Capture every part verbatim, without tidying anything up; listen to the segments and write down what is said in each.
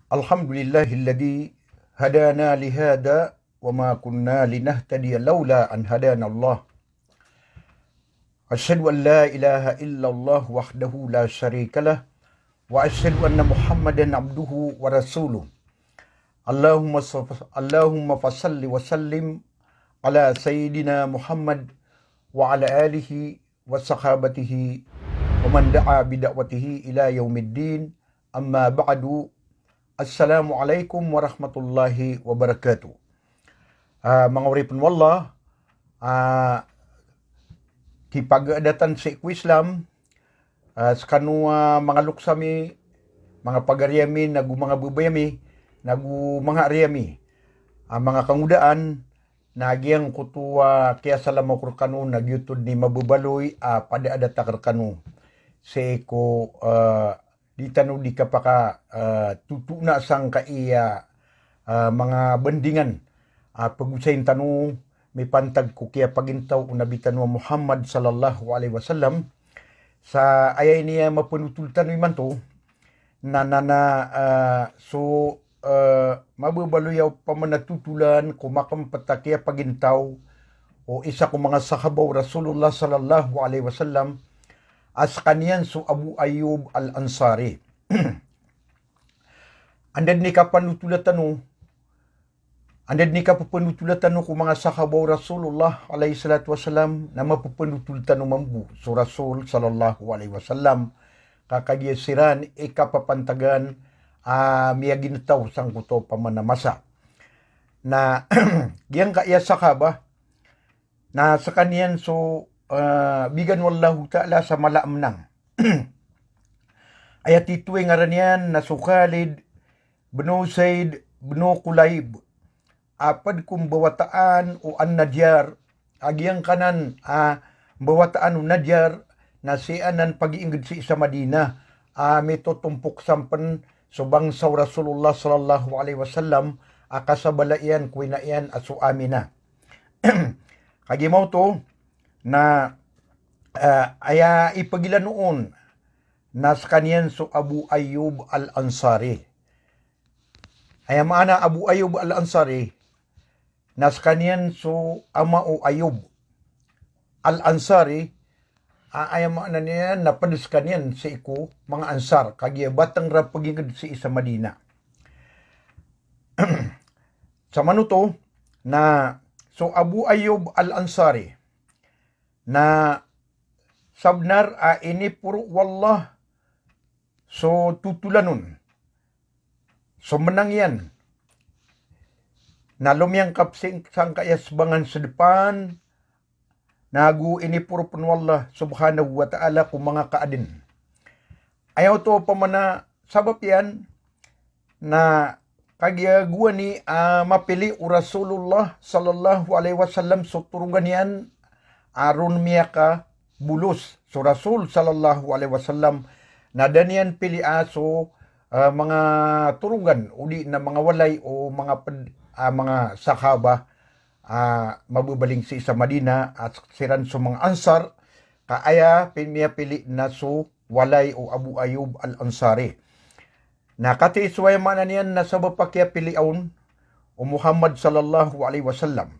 الحمد لله الذي هدانا لهذا وما كنا لنهتدي لولا أن هدانا الله. أشهد أن لا إله إلا الله وحده لا شريك له، وأشهد أن محمدا عبده ورسوله. اللهم صف-، اللهم فصل وسلم على سيدنا محمد وعلى آله وصحابته ومن دعا بدعوته إلى يوم الدين. أما بعد. Assalamu alaikum warahmatullahi wabarakatuh. Ah, manga oripn o Allah, ah, kipagadatan sii ko Islam, ah, skano, ah, manga loks ami, manga pagari ami, nago manga babay ami, nago manga ari ami, ah, manga kangodaan, na giyangkoto a kiyasalam ako rkano na giyoto dn i mababaloy a padadat akn rkano sii ko, ah, di tano di kapaka, ah, totona sangkai a, ah, manga bandingan a pagosayn tano mipantag ko kiyapagintaw o Nabi tano a Muhammad sallallahu alaihi wasallam. Sa aya ini a mapnotol tano imanto na, na, na, ah, so, ah, mababaloy a opama na totolan ko makmpt a kiyapagintaw o isa ko manga sahaba o Rasulullah sallallahu alaihi wasallam, a skaniyan so Abu Ayyub Al-Ansari. Anda dn i kapanotola tano, anda dn i kapapanotola tano ko manga sahaba o Rasulullah alaihi salatu wasalam, na mapapanotola tano mambo so Rasul sallallahu alaihi wasallam, ka kagiya siran i kapapantagan a miyagintaw sangkoto opama na masa. Na giyangkaya sahaba, na skaniyan so, ah, bigan o Allahu Ta'ala sa mala a mnang. Aya titho i ngaran iyan na so Khalid bin Usaid bin Kulayb, a pd ko mbawataan o An-Najjar, a giyangkanan a mbawataan o Najjar, na sii anan pagiinggd sii sa Madinah, a mitotompok sampn so bangsa o Rasulullah sallallahu alaihi wasallam, a kasabala iyan ko ina iyan a so Aminah. Kagiya maoto na, ah, aya ipagilanoon na skaniyan so Abu Ayyub Al-Ansari. Aya maana Abu Ayyub Al-Ansari, na skaniyan so ama o Ayyub Al-Ansari, a aya maana niyan na pd skaniyan sii ko manga Ansar, kagiya batang ra pagiinggd sii sa Madinah. Samanoto na so Abu Ayyub Al-Ansari, na sabnar a iniporo o Allah so totolan on, so mnang iyan, na lomiyangkap sii sangkaya sbangan sa dpan, nago iniporo pn o Allah subhanahu wa ta'ala ko manga kaadn. Aya oto opama na sabap iyan na kagiya gowani a mapili o Rasulullah sallallahu alaihi wasallam so torongan iyan a ron miyakabolos so Rasul sallallahu alaihi wasallam, na da niyan pili a so, ah, manga torongan odi na manga walay o manga pd-, ah, manga sahaba a mababaling sii sa Madinah, a siran so manga Ansar, ka aya pin-, miyapili na so walay o Abu Ayyub Al-Ansari. Na katii so aya maana niyan na sabap a kiyapili on o Muhammad sallallahu alaihi wasallam.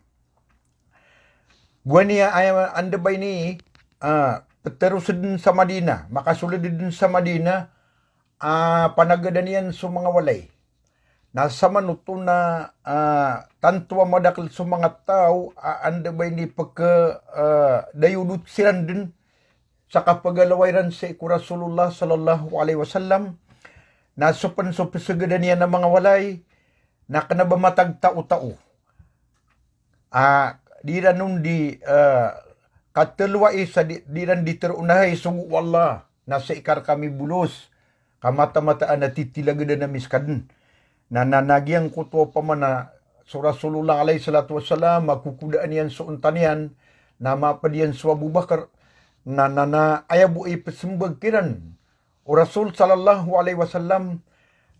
Gowani a aya anda ba ini, ah, pteros dn sa Madinah, makasold dn sa Madinah, ah, panagadan iyan so manga walay. Na samanoto na, ah, tanto a madakl so manga taw a anda ba ini pk-, ah, dayodot siran dn sa kapagalawa iran sii ko Rasulullah sallallahu alaihi wasallam, na so pn so psagadan iyan a manga walay, na kna ba matag tao-tao. Ah, di iran on di, ah, katlowa i sa di, di iran di tharoon a hay sogo o Allah, na sii ka rkami bolos, ka mataan-mataan a titilagadan ami skadn. Na, na, na giyangkoto opama na so Rasulullah alaihi salatu wassalam, a kokodaan iyan so onta niyan, na mapd iyan so Abu Bakar, na, na, na aya bo i psmbag kiran o Rasul sallallahu alaihi wasallam,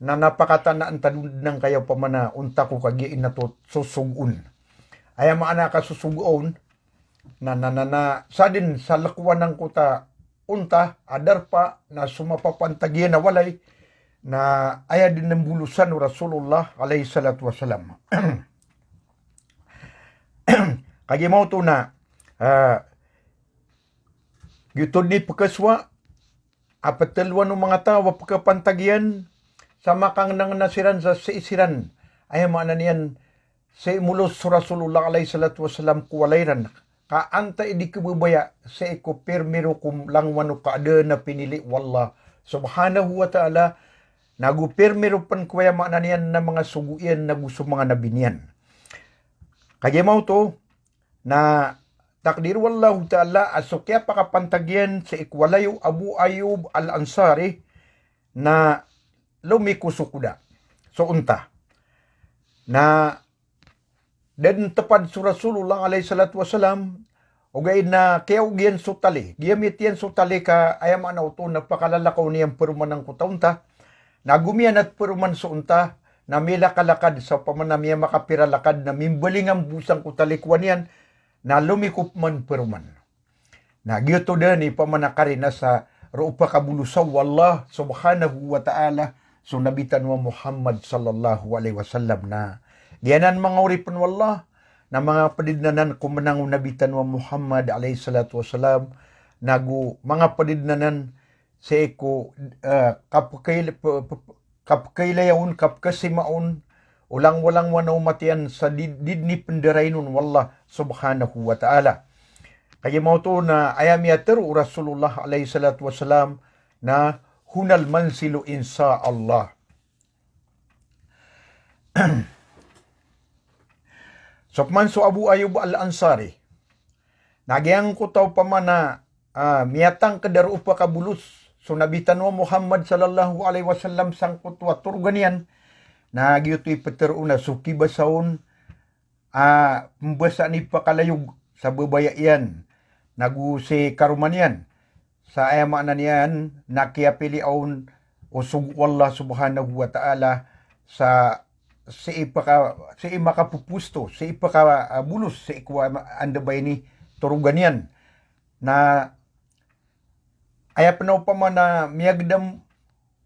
na, na pakatanaan ta dn angkaya opama na onta ko kagiya ino to sosogoon. Aya maana ka sosogoon, na, na, na, na sadn sa lkowan angkoto a onta a darpa, na so mapapantag iyan a walay, Na aya dn mbolosan o Rasulullah alayhis salatu wassalam. Kagiya maoto na, ah, giyoto dn i pkhasowa a ptlowan o manga taw a pkhapantag iyan sa makangnangna siran sa sii siran, aya maana niyan, sii molos so Rasulullah alayhis salatu wassalam ko walay ran, ka antaa i di khababaya sii ko pirmiro ko langowan o kaadn a pinili o Allah subhanahu wa ta'ala, nago pirmiro pn ko, aya maana niyan, na manga sogo iyan nago so manga nabi niyan. Kagiya maoto na takdir o Allahu ta'ala a so kiyapakapantag iyan sii ko walay o Abu Ayyub Al-Ansari na lomi ko so koda, so onta. Na da dn tpad so Rasulullah alayhis salatu wassalam, ogaid na kiyaog iyan so tali. Giyamit iyan so tali ka, aya maana oto na pakalalakaw niyan paroman angkoto a onta. Na gomiyanat paroman so onta, na milakalakad sa opama na miyamakapira lakad na mimbalingan bo sangkoto a likowan iyan, na lomi ko pman paroman. Na giyoto dn i pman a karina sa roo pkabolosa o Allah subhanahu wa ta'ala so Nabi tano a Muhammad sallallahu alayhi wasallam. Na giyanan, manga oripn o Allah, na manga pd dn anan ko mnang o Nabi tano a Muhammad alayhis salatu wassalam, nago manga pd dn anan sii ko, eh, kapkail-, p-, p-, kapkailaya on, kapkasima on o langowa-langowan a omat iyan sa di, di dn i pndarain on o Allah subhanahu wa ta'ala. Kagiya maoto na aya miyatharo o Rasulullah alayhis salatu wassalam na hunal manzilu insha Allah. So pman so Abu Ayyub Al-Ansari, na giyangkoto a opama na, ah, miyatangkd a roo pkabolos so Nabi tano a Muhammad sallallahu alayhi wasallam sangkoto a torogan iyan, na giyoto i ptharo on na so kibasa on a pmbasa i pakalayog sa babaya iyan nago si karoma niyan. Sa aya maana niyan na kiyapili on o sogo o Allah subhanahu wa ta'ala sa sii paka-, sii makapoposto, sii paka-, ah, bolos sii ko, ah, anda ba ini, torogan iyan. Na aya pn a opama na miyagdam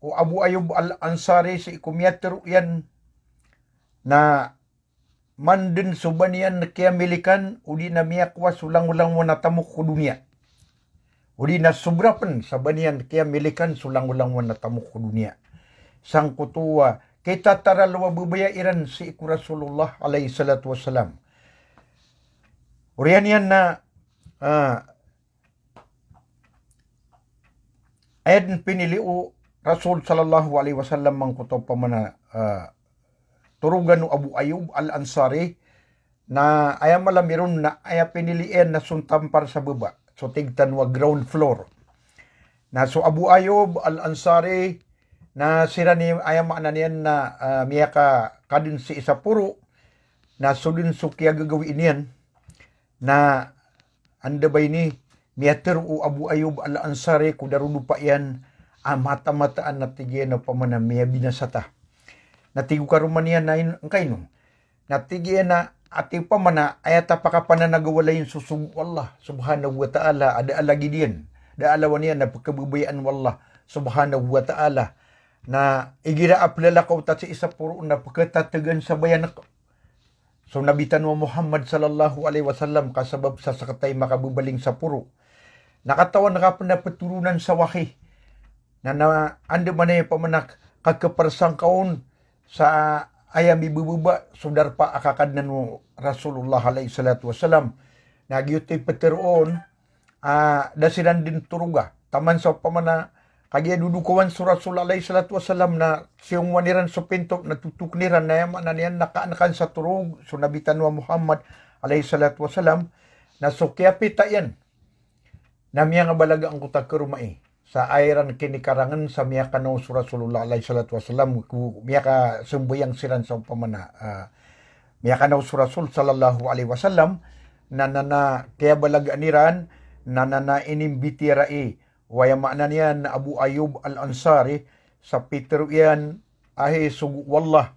o Abu Ayyub Al-Ansari sii ko miyatharo iyan na man dn so ba niyan kiyamilikan odi na miyakowa so langolangowan a tamok ko doniya, odi na sobra pn sa ba niyan kiyamilikan so langolangowan a tamok ko doniya. Sangkoto a kitataralo a babaya iran sii ko Rasulullah alayhis salatu wassalam. Oriyan iyan na, ah, aya dn pinili o Rasul sallallahu alayhi wasallam angkoto a opama na, ah, torogan o Abu Ayyub Al-Ansari, na aya mala miron na aya pinili iyan na so ntampar sa baba, so tig tano a ground floor. Na so Abu Ayyub Al-Ansari na siran i, aya maana niyan na, ah, miyakakadn sii sa poro, na so dn so kiyagagawii niyan. Na anda ba ini, miyatharo o Abu Ayyub Al-Ansari ko darodopa iyan a mataan-mataan na tig iyan a opama na miyabinasa ta. Na tig o karoma niyan a in-, ngkaino? Na tig iyan a, ati opama na aya ta pakapananagawalayin so sogo o Allah subhanahu wa ta'ala a da a lagid iyan, da a lawan iyan a pkhababayaan o Allah subhanahu wa ta'ala. Na igira a plalakaw ta sii sa poro na pkhatatgan sa bayanak so Nabi tano a Muhammad sallallahu alayhi wasallam ka sabap sa sktay makababaling sa poro. Na katawan ka pn a ptoronan sa wahi. Na, na andamanaya opama na kakhaparsangka on sa aya mibababa so darpa a kakadnan o Rasulullah alayhis salatu wassalam. Na giyoto i ptharoon, ah, da siran dn toroga. Taman sa opama na kagiya dodokawan so Rasul alayhis salatu wassalam na siyongowan iran so pinto na totokn iran, na aya maana niyan na kaankan sa torog so Nabi tano a Muhammad alayhis salatu wassalam, na so kiyapita iyan na miyangabalaga angkoto a karoma i. Sa aya iran kinikarangn sa miyakanaw so Rasulullah alayhis salatu wassalam, ko miyakasambayang siran sa opama na, ah, miyakanaw so Rasul sallallahu alayhi wasallam, na, na, na kiyabalagaan iran, na, na, na inimbitiyarai o, aya maana niyan, Abu Ayyub Al-Ansari, sa pitharo iyan a hay sogo o Allah,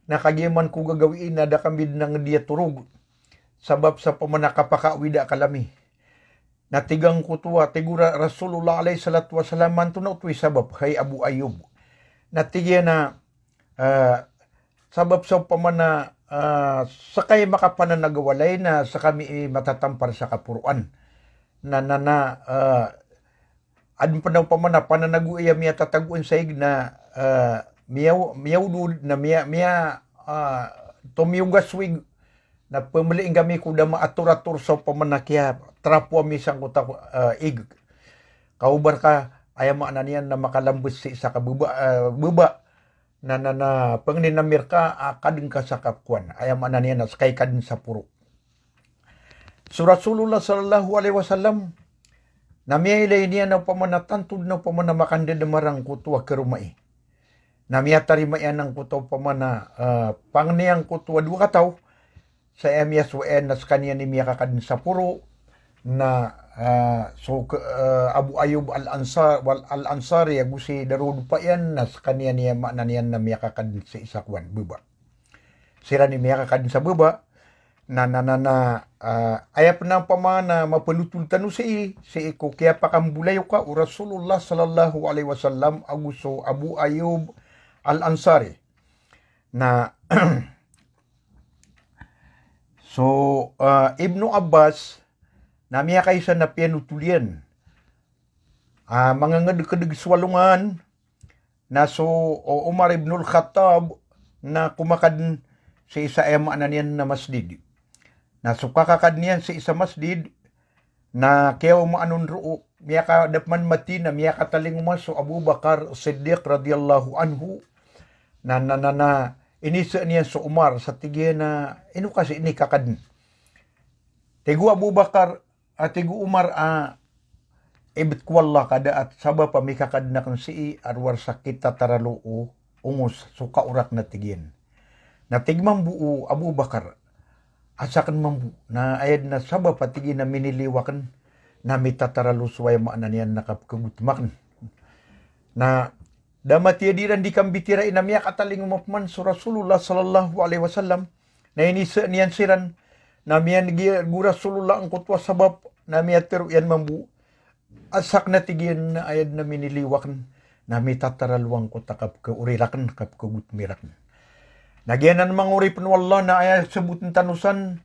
na kagiya man ko gagawii na da kami dn anggiya torog, sabap sa opama na kapakaawida ka lami. Na tig angkoto a, tig o Ra-, Rasulullah alayhis salatu wassalam, antonaa oto i sabap, hay Abu Ayyub? Na tig iyan a, ah, sabap sa opama na, ah, seka i makapananag a walay na seka mi i matatampar sa kaporoan. Na, na, na, ah, adn pn a opama na pananag o aya miyatatagoan sa ig na, ah, miyaw-, miyawdod na miya-, miya-, ah, tomiyogaswig na pemeliing kami ko da maator-ator sa opama na kiyatrapo ami sangkoto a, ah, ig. Kaobar ka, aya maana niyan na makalambes sii sa kabeba, ah, beba. Na, na, na, pengnin ami reka a kadn ka sa kakowan. Aya maana niyan na seka i kadn sa poro. So Rasulullah sallallahu alaihi wasallam, na miyailay niyan a opama na tanto dn a opama na makandedemar angkoto a karomai. Na miyatarima iyan angkoto a opama na, ah, pangni angkoto a dowa kataw, sa aya miyasowa iyan na sekaniyan i miyakakadn sa poro, na, ah, so ke-, ah, Abu Ayyub Al-Ansar-, wal-, Al-Ansari ago si Darud pa iyan, na sekaniyan i maana niyan na miyakakadn sii sa kowan, beba. Siran i miyakakadn sa beba, na, na, na, na, ah, aya pn a opama na mapelotol tano sii, sii ko kiyapakambolayoka o Rasulullah sallallahu alaihi wasallam ago so Abu Ayyub Al-Ansari. Na, so, ah, Ibnu Abbas, na miyakaisa na piyanotol iyan. Ah, mangangedkedeg so alongan, na so, o, Umar ibnul Khattab, na komakadn sii sa aya maana niyan na masjid. Na so kakakadn iyan sii sa masjid, na kiyaomaan on roo, miyaka-, da pman mati na miyakatalingoma so Abu Bakar Siddiq radhiyallahu anhu. Na, na, na, na, inisaan iyan so Umar, sa tig iyan a, "Ino ka sii ini kakadn?" Tig o Abu Bakar, a tig o Umar a, "Ibt ko Allah ka da a sabap a mikakadn aken sii a rowar sa kitataralo o ongos so kaor aken," a tig iyan. Na tig mambo o Abu Bakar, "A saken mambo, na aya dn a sabap a tig iyan a miniliyo aken na mitataralo so aya maana niyan na kapekagotem aken." Na da matiyadi ran di kambitiyarai na miyakatalingoma pman so Rasulullah sallallahu alaihi wasallam, na inisaan iyan siran, na miyanegi iyan go Rasulullah angkoto a sabap, na miyatero iyan mambo, "A saken," a tig iyan, "na aya dn a miniliyo aken na mitataralo angkoto a kapekeori raken, kapekagotem raken." Na giyanan manga oripen o Allah na aya sebotn tano san,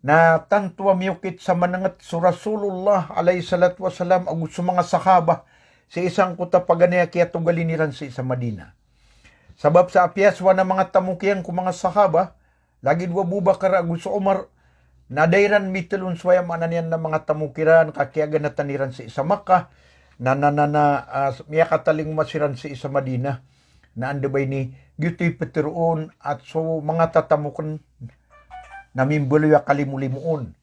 na tanto a miyokit sa manenget so Rasulullah alayhis salatu wassalam ago so manga sahabah sii sangkoto a paganay a kiyatogalin iran sii sa Madinah. Sabap sa apiya so aya manga tamok iyan ko manga sahabah, lagid o Abu Bakar ago so Umar, na da iran mitelon so aya maana niyan na manga tamok iran ka kiyaganatan iran sii sa Makkah, na, na, na, na, ah, miyakatalingoma siran sii sa Madinah. Na anda ba ini, giyoto i petero on a so manga tatamoken na mimbaloy a kalimolimo on.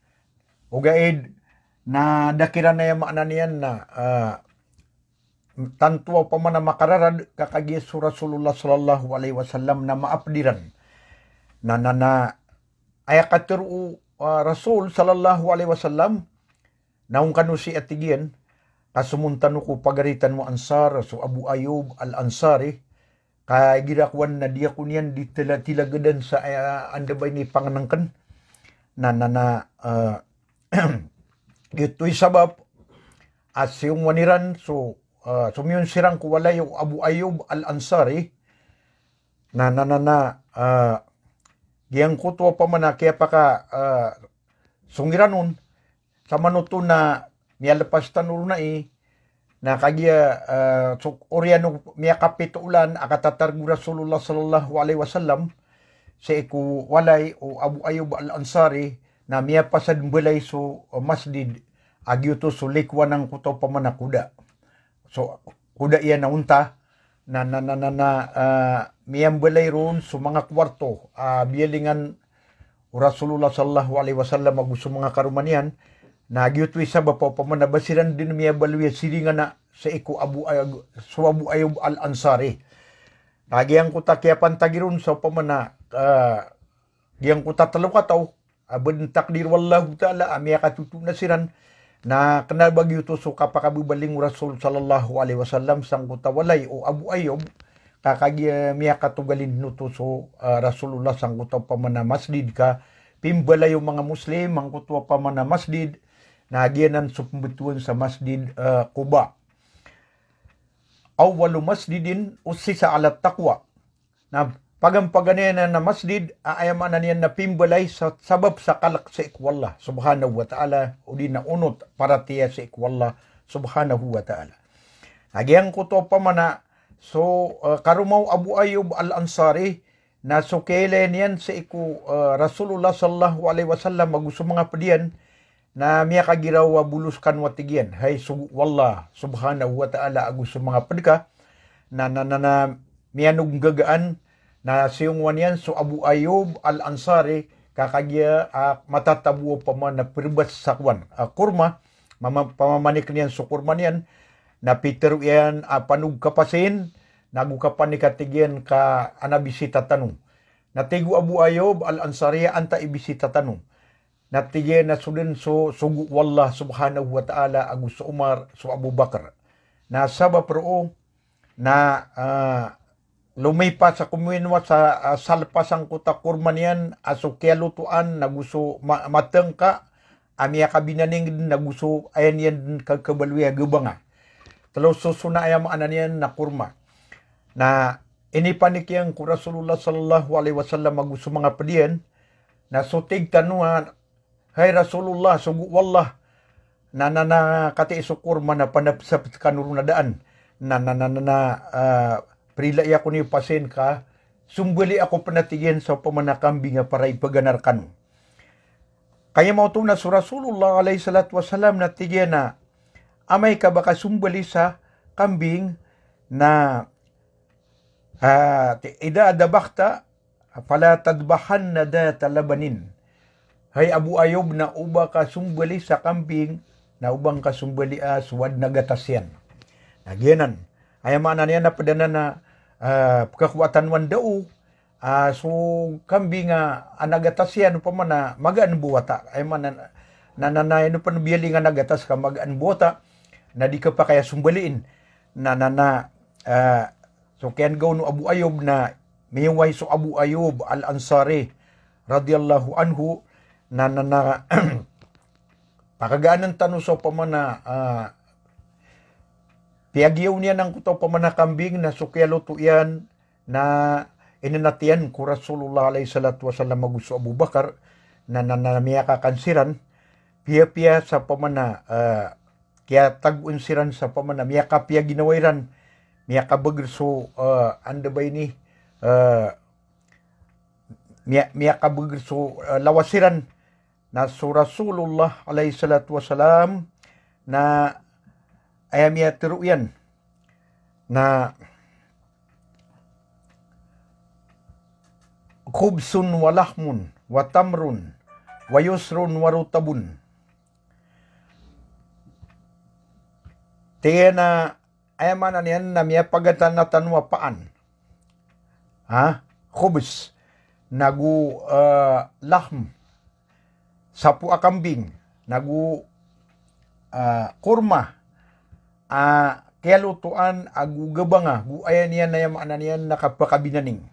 Ogaid na da kiran aya maana niyan na, ah, tanto a opama na makararad ka kagiya so Rasulullah sallallahu alaihi wasallam na maaped iran. Na, na, na, aya katero o, ah, Rasul sallallahu alaihi wasallam, na ongkano sii a tig iyan, ka somon tano ko pagari tano a Ansar, so Abu Ayyub Al-Ansari, ka igira kowan na di ako niyan di tila-, tilagadan sa, ah, anda ba ini pangenengken. Na, na, na, ah, giyoto i sabap a siyongowan iran so, ah, somiyon siran ko walay o Abu Ayyub Al-Ansari. Na, na, na, na, ah, giyangkoto a opama na kiyapaka, ah, song iran on, samanoto na miyalepas tano ron ai, na kagiya, ah, so oriyan o miyakapito olan a katatareg o Rasulullah sallallahu alaihi wasallam sii ko walay o Abu Ayyub Al-Ansari, na miyapasad mbalay so, ah, masjid a giyoto so likowan angkoto a opama na koda. So koda iyan a onta, na, na, na, na, na, ah, miyambalay ron so manga kowarto, ah, biyalingan o Rasulullah sallallahu alaihi wasallam ago so manga karoma niyan, na giyoto i sabap a opama na ba siran den miyabaloy a siringan a sii ko Abu Ay-, so Abu Ayyub Al-Ansari. Na giyangkoto a kiyapantagi ron sa opama na, ah, giyangkoto a telo kataw, a ba den takdir o Allahu Ta'ala a miyakatoto na siran, na kena ba giyoto so kapakabebaling o Rasul sallallahu alaihi wasallam sangkoto a walay o Abu Ayyub, ka kagiya miyakatogalin oto so, ah, Rasulullah sangkoto a opama na masjid ka pimbalay o manga Muslim angkoto a opama na masjid, na giyanan so pembetowan sa Masjid, ah, Quba. awwalu masjidin ussisa alat taqwa. Na paganay, paganay na, na masjid a aya maana niyan na pimbalay sa sabap sa kalk sii ko Allah subhanahu wa ta'ala, odi na onot paratiyaya sii ko Allah subhanahu wa ta'ala. Na giyangkoto pman na so, eh, karoma o Abu Ayyub Al-Ansari, na so kiyailay niyan sii ko, eh, Rasulullah sallallahu alaihi wasallam ago so manga pd iyan, na miyakagiraw a bolos kano a tig iyan, hay sogo o Allah subhanahu wa ta'ala ago so manga pd ka, na, na, na, na miyanoggagaan, na siyongowan iyan so Abu Ayyub Al-Ansari, ka kagiya, ah, matatabo pman na prbas sa kowan, ah, korma, mama-, pamamanik niyan so korma niyan, na pitero iyan a panog ka pasin, na go kapanik a tig iyan ka ana bisita tano. Na tig o Abu Ayyub Al-Ansari a antaa i bisita tano. Na tig iyan a so dn so sogo o Allah subhanahu wa ta'ala ago so Umar, so Abu Bakr. Na sabap roo na, ah, lomipas a komowa sa, ah, salpas angkoto a korma niyan a so kiyalotoan na go so ma-, matngka a miyakabinaning dn na go so aya niyan dn kakabaloy a gabanga. Tlo so, so na aya maana niyan na korma. Na inipanik iyan ko Rasulullah sallallahu alaihi wasallam ago so manga pd iyan, na so tig tano a, hay Rasulullah, sogo o Allah, na, na, na katii so korma na panapsap kano ron a daan. Na, na, na, na, na, ah, prilai ako niyo pasin ka sombali ako pn a tig iyan sa opama na kambing a para ipaganar kano. Ka aya maoto na so Rasulullah alaihi salatu wasalam na tig iyan a, amay ka ba ka sombali sa kambing na, ah, ti-, idha dhabakhta fala tadhbahanna dhata labanin. Hay Abu Ayyub, na o ba ka sombali sa kambing, na o ba ngka sombali a so adn a gatas iyan. Na giyanan. Aya maana niyan na pd anan a, ah, pkhakowa tano an dao, ah, so kambing a ana gatas iyan opama na magaan bo wata. Aya maana na, na, na, na ino pn biyaling ana gatas ka magaan bo wata, na di khapakay a sombaliin. Na, na, na, ah, so kiyan'gaw o Abu Ayyub na miyaoway so Abu Ayyub Al-Ansari radhiyallahu anhu, na, na, na, pakagaanan tano sa opama na, ah, piyagiyaw niyan angkoto opama na kambing na so kiyaloto iyan na inanat iyan ko Rasulullah alaihi salatu wasalam ago so Abu Bakar, na, na, na miyakakan siran, piyapiya sa opama na, ah, kiyatagoan siran sa opama na miyakapiya ginawa iran, miyakabagr so, ah, anda ba ini, ah, miya-, miyakabagr so, ah, lawas iran. Na so Rasulullah alaihi salatu wasalam na aya miyatero iyan na khubsun wa lahmun wa tamrun wa yusrun wa rutabun. Tig iyan a aya maana niyan na miyapagatan tano a paan. Ha? Khubs. Nago, eh, lahm. Sapo a kambing. Nago, eh, korma. A kiyalotoan ago gabanga. Go aya niyan, aya maana niyan na kapakabinaning.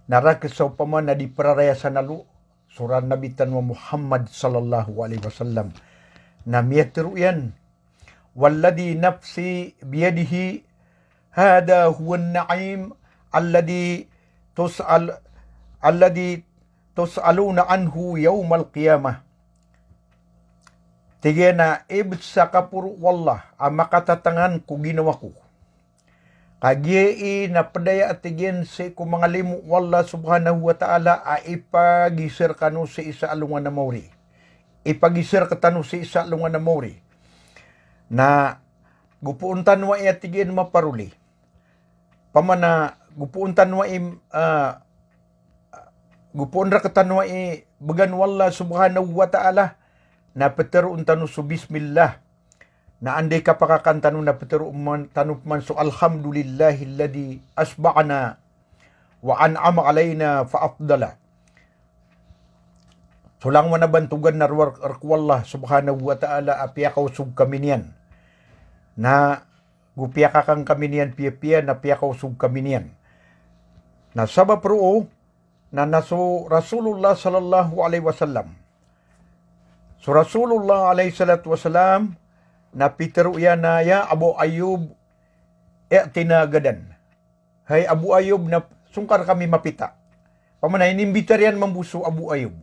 Na rakhs sa opama na di praraya sa nalo so ra Nabi tano a Muhammad sallallahu alaihi wasallam. Na miyatero iyan, walladhi nafsi biyadihi, hadha huwan na'im alladhi tus'al-, alladhi tus'aluna anhu yawmal qiyamah. Tig iyan a ibs sa kaporo o Allah a makatatangan ko ginawa ko. Kagiya i na pd aya a tig iyan sii ko manga limo o Allah subhanahu wa ta'ala a ipagiza rkano sii sa alongan a maori. Ipagiza rktano sii sa alongan a maori. Na gopoon tano ai a tig iyan maparoli. Opama na gopoon tano ai, ah, gopoon rktano ai bgan o Allah subhanahu wa ta'ala, na pteroon tano so bismillah. Na anda i kapakakan tano na pteroon tano pman so alhamdulillahilladhi ashba'ana wa an'ama alaina fa afdala. So langowan a bantogan na rowar rk o Allah subhanahu wa ta'ala a piyakaosog kami niyan. Na go piyakakan kami niyan piyapiya na piyakaosog kami niyan. Na sabap roo na, na so Rasulullah sallallahu alaihi wasallam. So Rasulullah alaihi salatu wasalam na pitero iyan a, ya Abu Ayyub, ائتنا غدا. Hay Abu Ayyub, na song ka rkami mapita. Opama na inimbitar iyan mambo so Abu Ayyub.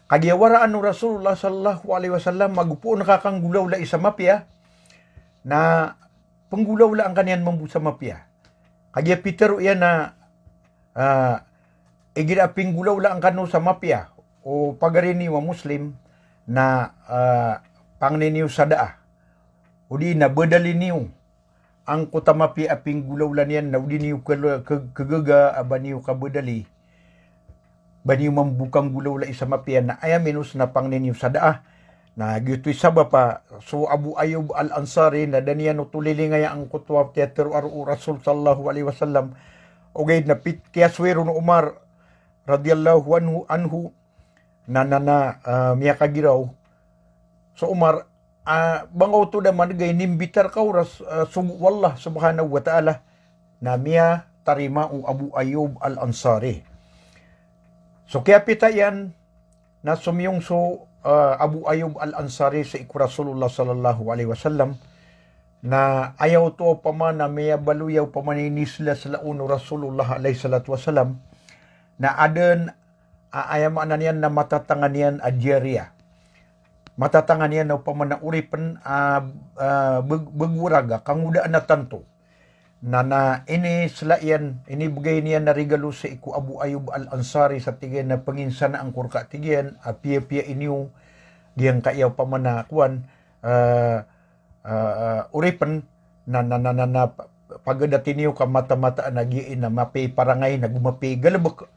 Kagiya waraan o Rasulullah sallallahu alaihi wasallam a go poon ka kanggolawlai sa mapiya, na penggolawlaan ka niyan mambo sa mapiya. Kagiya pitaro iyan na, ah, igira a pinggolawlaan kano sa mapiya o pagari niyo a Muslim, na, ah, pangni niyo sa daa, odi na badali niyo angkoto a mapiya a pinggolawla niyan, na odi niyo kal-, ke-, kegaga a ba niyo kabadali, ba niyo mambo kanggolawlai sa mapiya, na aya minos na pangni niyo sa daa. Na giyoto i sabap a so Abu Ayyub Al-Ansari na da niyan oto lilingaya angkoto a kiyatero a roo o Rasul sallallahu alaihi wasallam. Ogaid na pit-, kiyasoy ron o Umar radhiyallahu anhu, anhu, na, na, na, ah, miyakagiraw so Umar, ah, ba nga oto da man gay inimbitar ka o Ras-, ah, sogo o Allah subhanahu wa ta'ala, na miyatarima o Abu Ayyub Al-Ansari. So kiyapita iyan, na somiyong so, ah, Abu Ayyub Al-Ansari sii ko Rasulullah sallallahu alaihi wasallam, na aya oto opama na miyabaloy a opama na inislasla on o Rasulullah alaihi salatu wasallam, na aden a, aya maana niyan na matatangan iyan a jariyah. Matatangan iyan a opama na oripen a, a, beg-, begorag a kangodaan a tanto. Na, na inisla iyan, inibegay niyan a regalo sii ko Abu Ayyub Al-Ansari sa tig iyan a penginsanaan ko rka tig iyan a piyapiya iniyo giyangkaya opama na kowan, a, a, a, oripen, na, na, na, na, na, pa-, pagada tiniyo ka mata-mataan a giya i na mapiya i parangay na go mapiya i galebek.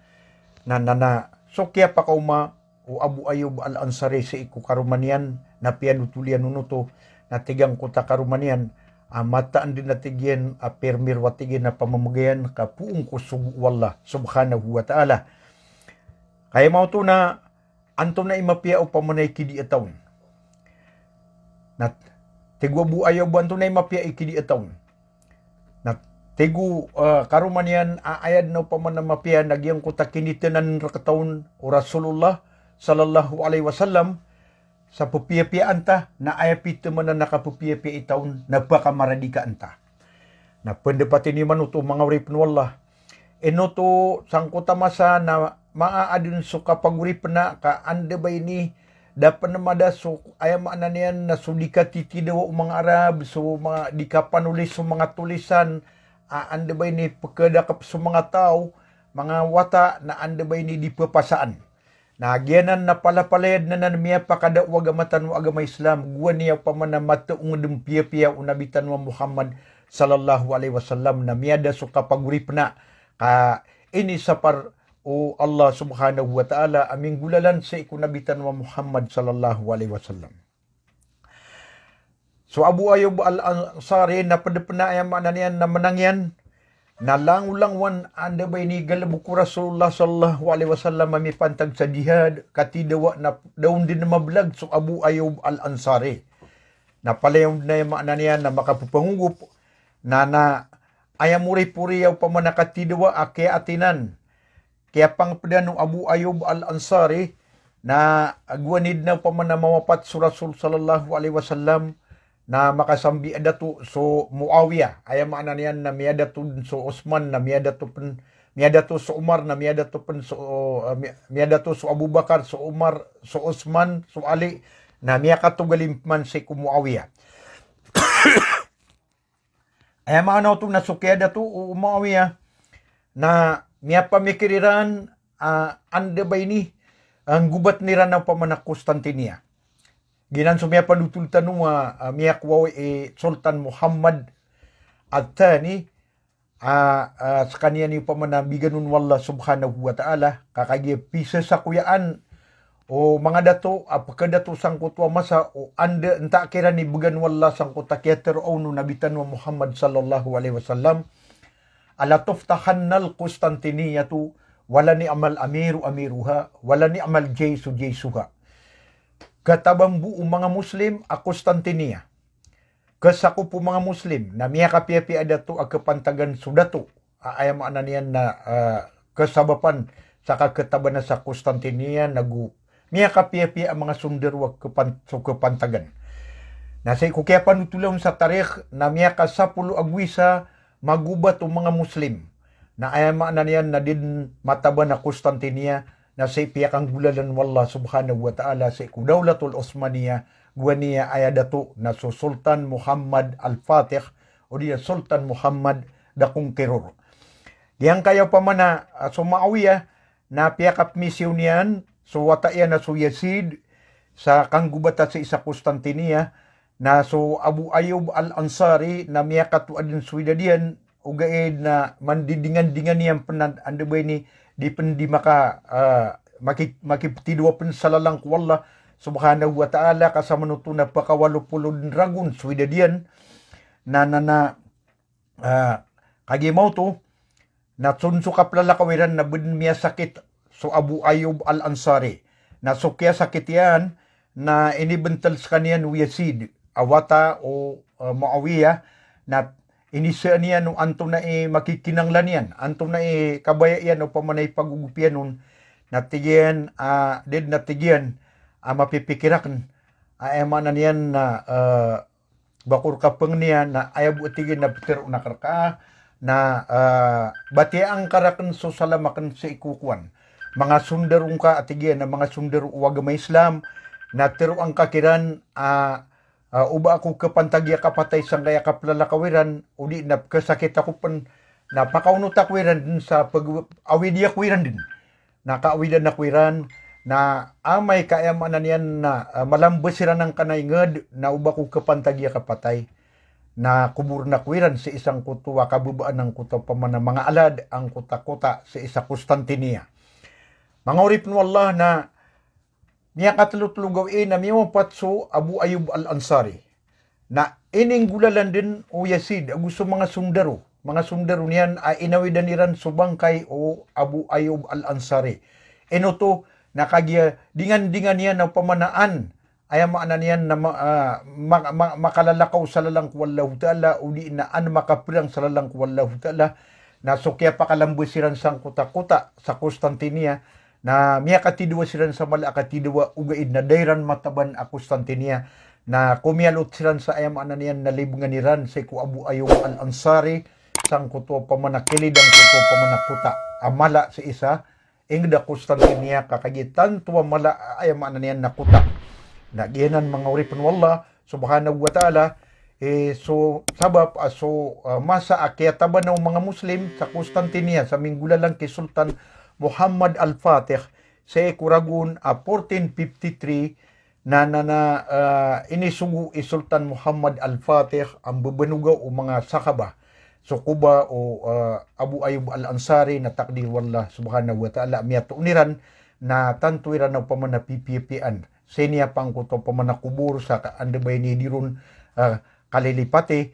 Na, na, na, so kiyapakaoma o Abu Ayyub Al-Ansari sii ko karoma niyan, na piyanothol iyan on oto, na tig angkoto a karoma niyan a mataan den a tig iyan a pirmiro a tig iyan a pamamegayan ka poon ko sogo o Allah subhanahu wa ta'ala. Kaya maoto na antonaa i mapiya opama na ikidi a taon. Na tig o Abu Ayyub, antonaa i mapiya ikidi a taon. Na tig o, ah, karoma niyan a aya den a opama na mapiya na giyangkoto a kinitenan rek taon o Rasulullah sallallahu alaihi wasallam sa pepiyapiyaan ta, na aya pitemanan a kapepiyapiya i taon na pakamaradikaan ta. Na pendapat ini manoto manga oripen o Allah. Ino oto sangkoto a masa na maaden so kapagoripena ka anda ba ini da pen mada so, aya maana niyan na so di katitidawa o manga Arab, so manga di kapanolis so manga tolisan, a anda ba ini pekadakep so manga taw, manga wata, na anda ba ini di pepasaan. Na giyanan na palapalaya den anan miyapakada o agama tano a agama Islam, gowani a opama na mataong den piyapiya o Nabi tano a Muhammad sallallahu alaihi wasallam, na miyada so kapagoripena ka inisapar o Allah subhanahu wa ta'ala a minggolalan sii ko Nabi tano a Muhammad sallallahu alaihi wasallam. So Abu Ayyub Al-Ansari na ped pen a aya maana niyan na menang iyan, na langolangowan anda ba ini galebek o Rasulullah sallallahu alaihi wasallam a mipantag sa jihad, katidawa na da on den mabelag so Abu Ayyub Al-Ansari. Na palaya on den aya maana niyan na makapepangogop, na, na aya moripori a opama na katidawa a kiyaatinan, kiyapangepedan o Abu Ayyub Al-Ansari, na gowani den a opama na mawapat so Rasul sallallahu alaihi wasallam, na makasambi a dato so Muawiyah. Aya maana niyan na miyadato den so Osman, na miyadato pen, miyadato so Umar, na miyadato pen so, eh, mi-, miyadato so Abu Bakar, so Umar, so Osman, so Ali, na miyakatogalin peman sii ko Muawiyah. Aya maana oto na so kiyadato o Muawiyah na miyapamikir iran, ah, anda ba ini, ah, nggobaten iran a opama na Constantinople. Giyanan so miyapanothol tano a, ah, miyakowa i Sultan Muhammad Ath-Thani, ah, ah, sekaniyan i opama na bigan on o Allah subhanahu wa ta'ala, ka kagiya pisesakoyaan o manga dato a pekadato sangkoto a masa o anda, enta kiran i began o Allah sangkoto a kiyatero on o Nabi tano a Muhammad sallallahu alaihi wasallam, "Latuftahanna al-Qustantiniyyatu wa la ni'mal amiru amiruha wa la ni'mal jaysu jaysuha." Katabaan bo o manga Muslim a Constantinople. Kesakop o manga Muslim na miyakapiyapiya a dato a kepantagan so dato. A, aya maana niyan na, ah, kesabapan sa kaketabaan sa Constantinople na go miyakapiyapiya a manga sondaro a kepan-, so kepantagan. Na sii ko kiyapanothol on sa tarikh na miyakasapolo ago isa magobat o manga Muslim. Na aya maana niyan na di den mataban a Constantinople, na sii piyakanggolalan o Allah subhanahu wa ta'ala sii ko Dawlatul Osmaniya, gowani aya dato na so Sultan Muhammad Al-Fatih, odi na Sultan Muhammad the Conqueror. Giyangkaya opama na, ah, so Muawiyah, na piyakapmisiyon iyan so wata iyan a so Yazid sa kanggobata sii sa Constantinople, na so Abu Ayyub Al-Ansari na miyakatoa den so idad iyan, ogaid na mandidingandingan iyan pen a, anda ba ini, di pen di maka, ah, maki-, makipetidowa pen sa lalan ko Allah subhanahu wa ta'ala, ka samanoto na pekawalo polo den ragon so idad iyan, na, na, na, ah, kagiya maoto, na so den so kaplalakaw iran na beden miyasakit so Abu Ayyub Al-Ansari. Na so kiyasakit iyan, na inibentel sekaniyan o Yazid a wata o, ah, Muawiyah, na inisaan iyan o antonaa i makikinanglan iyan, antonaa i kabaya iyan opama na ipagogop iyan on, na tig iyan, ah, di den a tig iyan a mapipikir aken, ah, aya maana niyan na, ah, ba ko reka pengeniya, na aya bo a tig iyan na petero aken reka, na, ah, batiyaan ka raken so salam aken sii ko kowan. Manga sondaro ngka a tig iyan, na manga sondaro o agama Islam, na teroa ngka kiran, ah, ah, o ba ako kepantagi a kapatay sangkaya kaplalakaw iran, odi na pekesakit ako pen, na pakaonot ako iran den sa peg-, awidi ako iran den. Na kaawidan ako iran, na amay ka aya maana niyan na, ah, malambes iran angkanan a inged, na o ba ako kepantagi a kapatay, na koboren ako iran sii sangkoto a kabebaan angkoto opama na manga alad angkoto a kota sii sa Constantinople. Manga oripen o Allah, na miyakatelotelo gawii na miyawapat so Abu Ayyub Al-Ansari. Na ininggolalan den o Yazid ago so manga sondaro, manga sondaro niyan a inawidan iran so bangkay o Abu Ayyub Al-Ansari. Ino oto, na kagiya dingandingan iyan a opama na an, aya maana niyan na ma-, ah, ma-, ma-, makalalakaw sa lalan ko Allahu Ta'ala, odi na an makaperang sa lalan ko Allahu Ta'ala, na so kiyapakalambes iran sangkoto a kota sa Constantinople, na miyakatidowa siran sa mala a katidowa, ogaid na da iran mataban a Constantinople, na komiyalot siran sa aya maana niyan na libengan iran sii ko Abu Ayyub Al-Ansari, sangkoto opama na kilid angkoto opama na kota a mala sii sa inged a Constantinople, ka kagiya tanto a mala a aya maana niyan na kota. Na giyanan manga oripen o Allah subhanahu wa ta'ala, eh, so sabap a so, ah, masa a kiyataban o manga Muslim sa Constantinople sa minggolalan ki Sultan Muhammad Al-Fatih sii ko ragon a fourteen fifty-three, na, na, na, ah, inisogo i Sultan Muhammad Al-Fatih a mbebenoga o manga sahaba so koba o, ah, Abu Ayyub Al-Ansari, na takdir o Allah subhanahu wa ta'ala a miyatoon iran, na tanto iran a opama na pipiyapiyaan. Sii niyan pangkoto opama na kobor sa ka-, anda ba ini di ron, ah, kalilipati.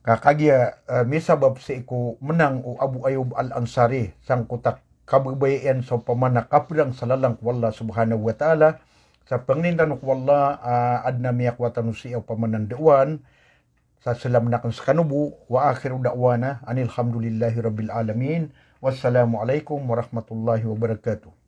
Ka kagiya, ah, misabap sii ko menang o Abu Ayyub Al-Ansari sangkoto a kababaya iyan sa opama na kaperang sa lalan ko Allah subhanahu wa ta'ala. Sa pengnin tano ko Allah, ah, aden a miyakowa tano sii a opama na ndawaan. Sa salam aken sekano bo, wa akhiru da'wana anil hamdulillahi rabbil alamin. Wassalamu alaikum warahmatullahi wabarakatuh.